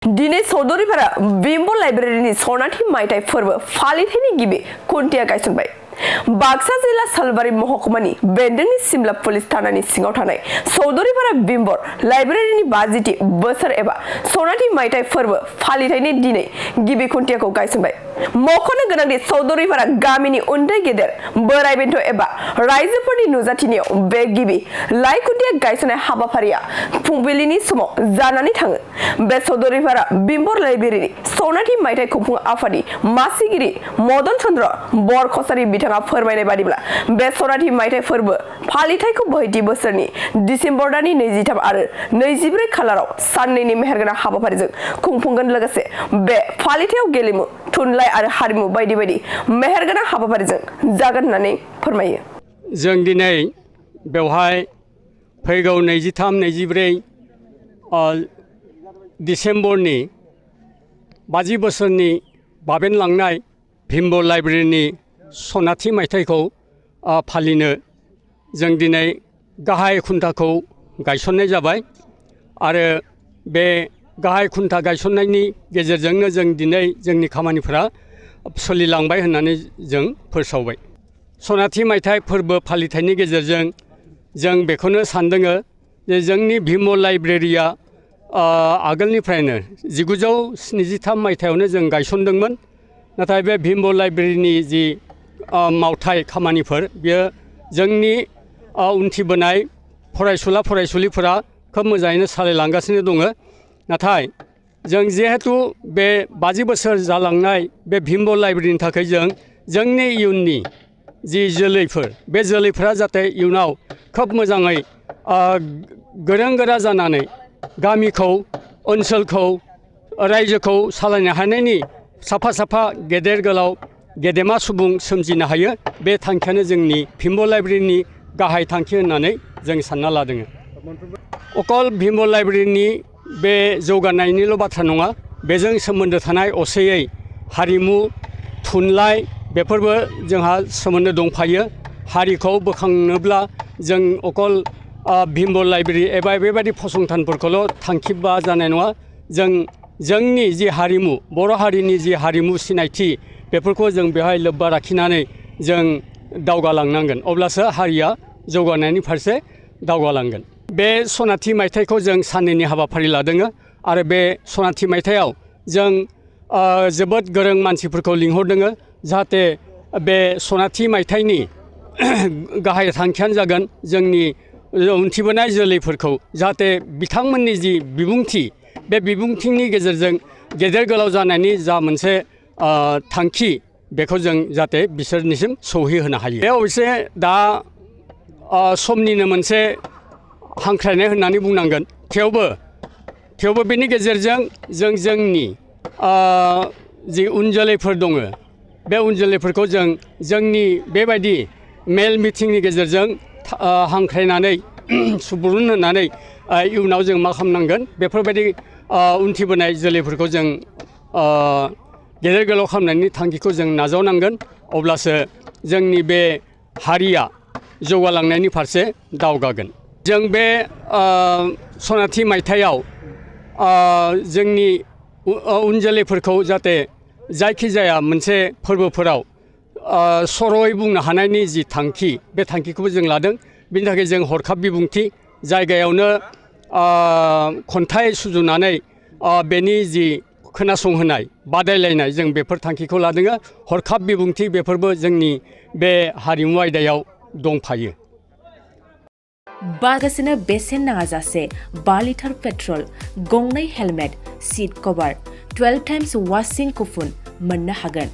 दिनै चौधुरीफोरा बिम्ब लाइब्रेरिनि सनाथि मायथाइ फोरबो फालिथायनि गिबि खुन्थिया गायसनबाय। बाक्सा जिल्ला सालबारि महकुमानि बेन्दोंनि सिमला पुलिस थानानि सिङाव थानाय चौधुरीफोरा बिम्ब लाइब्रेरिनि 50थि बोसोर एबा सनाथि मायथाइ फोरबो फालिथायनि दिनै गिबि खुन्थियाखौ गायसनबाय। मख'नो गोनांदि चौधुरीफोरा गामिनि उन्दै गेदेर बोराइ बेन्थ एबा रायजोफोरनि नुजाथिनायाव बे गिबि लाइ खुन्थिया गायसननाय हाबाफारिया फुंबिलिनि समाव जानानै थाङो। बे चौधुरीफोरा बिम्ब लाइब्रेरिनि सनाथि मायथाइ खुंफुं आफादनि मासिगिरि मदन चन्द्र बर कसारी बिथाङा फोरमायनाय बादिब्ला बे सनाथि मायथाइ फोरबो फालिथायखौ बोहैथि बोसोरनि डिसेम्बर दाननि 23 आरो 24 खालाराव साननैनि मेहेरगोनां हाबाफारिजों खुंफुंगोन। लोगोसे बे फालिथायाव गेलेमु थुनलाइ आरो हारिमु बायदि बायदि मेहेरगोनां हाबाफारिजों जागोन होननानै फोरमायो। जों दिनै बेवहाय फैगौ 23-24 डिसेम्बरनि 50 बोसोरनि बाबेनलांनाय बिम्ब लाइब्रेरिनि सनाथि मायथाइखौ फालिनो जों दिनै गाहाय खुन्थाखौ गायसननाय जाबाय आरो बे गाहाय खुन्था गायसननायनि गेजेरजोंनो जों दिनै जोंनि खामानिफोरा सोलिलांबाय होननानै जों फोसावबाय। सनाथि मायथाइ फोरबो फालिथायनि गेजेरजों जों बेखौनो सानदोङो जे जोंनि बिम्ब लाइब्रेरिया आगोलनिफ्रायनो 1973 मायथाइयावनो जों गायसनदोंमोन। नाथाय बे बिम्ब लाइब्रेरिनि जि मावथाय खामानिफोर बेयो जोंनि उनथिबोनाय फरायसुला फरायसुलिफोरा खोब मोजाङैनो सालायलांगासिनो दङ। नाथाय जों जिहेतु बे 50 बोसोर जालांनाय बे बिम्ब लाइब्रेरिनि थाखाय जोंनि इयुननि जि जोलैफोर बे जोलैफोरा जाहाथे इयुनाव खोब मोजाङै गोरों गोरा जानानै गामिखौ ओनसोलखौ रायजोखौ सालायनो हानायनि साफा साफा गेदेर गोलाव गेदेमा सुबुं सोमजिनो हायो। बे थांखियानो जोंनि बिम्ब लाइब्रेरिनि गाहाय थांखि होननानै जों सानना लादों। अकल बिम्ब लाइब्रेरिनि बे जौगानायनिल' बाथ्रा नङा, बेजों सोमोन्दो थानाय असेयै हारिमु थुनलाइ बेफोरबो जोंहा सोमोन्दो दंफायो। हारिखौ बोखांनोब्ला जों अकल बिम्ब लाइब्रेरि एबा बेबायदि फसंथानफोरखौल' थांखिबा जानाय नङा। जोंनि जि हारिमु बर' हारिनि जि हारिमु सिनायथि बेफोरखौ जों बेवहाय लोब्बा लाखिनानै जों दावगालांनांगोन, अब्लासो हारिया जौगानायनि फारसे दावगालांगोन। बे सनाथि मायथाइखौ जों साननैनि हाबाफारि लादों आरो बे सनाथि मायथाइयाव जों जोबोद गोरों मानसिफोरखौ लिंहरदों। जाहाथे बे सनाथि मायथाइनि गाहाय थांखियानो जागोन जोंनि उनथिबोनाय जोलैफोरखौ जाहाथे बिथांमोननि जि बिबुंथि बे बिबुंथिनि गेजेरजों गेदेर गोलाव जानायनि जा मोनसे थांखि बेखौ जों जाहाथे बिसोरनिसिम सौहैहोनो हायो। बे अबयसे दा समनिनो मोनसे हांख्रायनाय होननानै बुंनांगोन। थेवबो बेनि गेजेरजों जोंनि जि उन जोलैफोर दङ बे उन जोलैफोरखौ जोंनि बेबायदि मेल मिटिंनि गेजेरजों हांख्रायनानै सुबुरुन होनानै इयुनाव जों मा खालामनांगोन बेफोरबायदि उनथिबोनाय जोलैफोरखौ जों गेदेर गोलाव खालामनायनि थांखिखौ जों नाजावनांगोन। अब्लासो जोंनि बे हारिया जौगालांनायनि फारसे दावगागोन। जों बे सनाथि मायथाइयाव जोंनि उन जोलैफोरखौ जाहाथे जायखिजाया मोनसे फोरबोफोराव सर'यै बुंनो हानायनि जि थांखि बे थांखिखौबो जों लादों। बिनि थाखाय जों हरखाब बिबुंथि जायगायावनो खन्थाइ सुजुनानै बेनि जि खोनासंहोनाय बादायलायनाय जों बेफोर थांखिखौ लादों। हरखाब बिबुंथि बेफोरबो जोंनि बे हारिमु आयदायाव दंफायो। बागासिनो बेसेन नाङाजासे 5 लिटार पेट्रल, गंनै हेलमेट, सीट कभार, 12 टाइम्स वाशिं कुपन मोननो हागोन।